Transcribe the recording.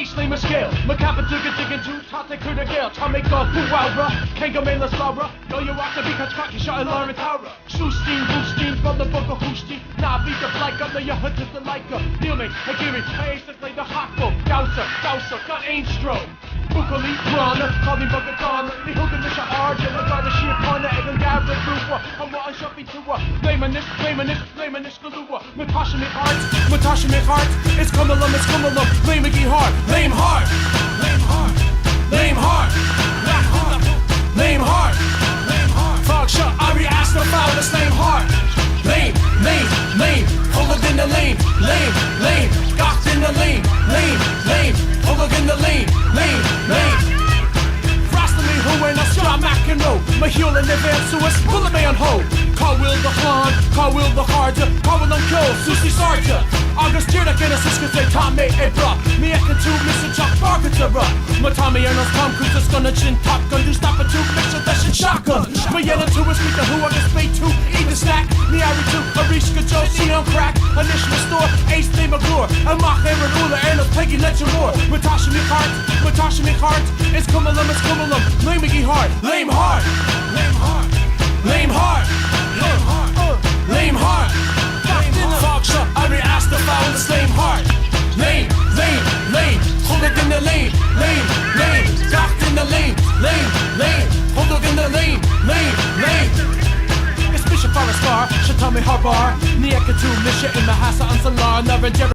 Éist le mo scéal, má cheapann tú go dtuigeann tú, tá tú ag cur i gcéill, tá mé ag dul bhuabhra, cé go mbeidh le slabhra, yo yo ach bhí caint craic seo i lár an tsamhraidh. Súistín, búistín, rud na boga húistín, ná bí do phleidhce, na yotha the like Níl mé ag iarraidh a éisteacht le do chacfól, damhsa, damhsa, gan aon stró. Buachaillí gránna, cailín beaga dána, ní thugann mise aird ar an Gharda Síochána ag an gceathrú rua, amuigh anseo faoin tuath. Léim anois, léim anois, léim anois go luath, má tá sé mícheart, má tá sé mícheart, is cuma liom, is cuma liom, léimigí thart, léim thart, léim thart, léim thart, léim thart, léim thart, fág seo, éirí as na fogha is léim thart, léim, léim, léim, chuile duine léim, léim, léim, gach duine léim, léim, léim, chuile dhuine léim, léim, léim. Freastal mé thú ar na John McEnroe, mo shiúl ina bhéal suas, buailfidh mé an hó. Cá bhfuil do chlann, cá bhfuil do chairde, cá bhfuil an ceol, suas níos airde? Agus díreach ina suas é tá mé ag brath, ní fheiceann tú mise teach barcaite rud. Má tá mé ar nós Tom Cruise is gunna sin Top Gun, do stopfaidh tú mise leis an shotgun. Má dhéanann tú is spíce thú agus beidh tú i do snack, ní aireoidh tú arís go deo sin an craic. Anois mo stór, éist le mo ghlór, amach ar an urlár ar nós Peggy Leitir Móir. Má tá sé mícheart, má tá sé mícheart, is cuma liom, is cuma liom, léimigí thart, léim thart, léim thart, léim thart, léim thart, léim thart. Fág seo, éirí as do pholl is léim thart, léim, léim, léim, chuile duine léim, léim, léim, gach duine léim, léim, léim, chuile dhuine léim, léim, léim. Is mise fear is fearr, sea tá mé thar barr, ní fheicfidh tú mise i mo sheasamh ansan lár, ná ar an deireadh.